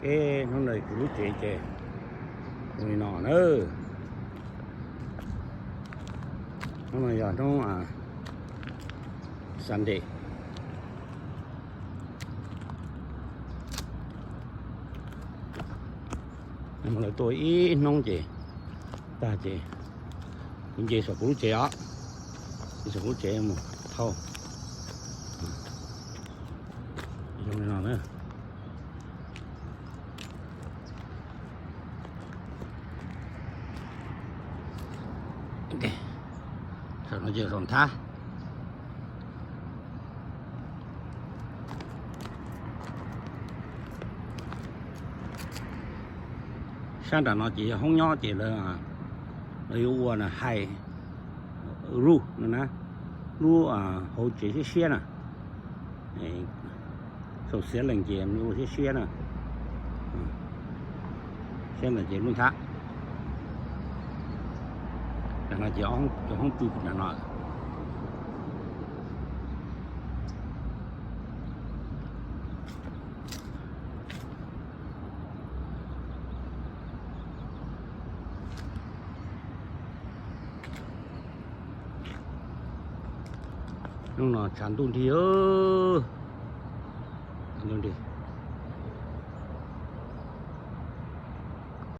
Hnub no kuv lub tsev ces zoo li no na. Hnub no yog hnub Sunday. Lawv tuaj ib hnub ces tag ces kuv nce saum kuv lub tsev os, nce saum kuv lub tsev mus thauj. Zoo li no na. Saum no ces saum nthab. Sab nram no ces yog hoob nyob ces lawv yuav ua hais room no na, lub hauv tsev siab siab na. Saum xiav lees ces ua siab siab na. Siab ntawd ces lub nthab. Nram no ces cov hoob pw nram no. Hnub no tshav ntuj nrig, ntuj nrig.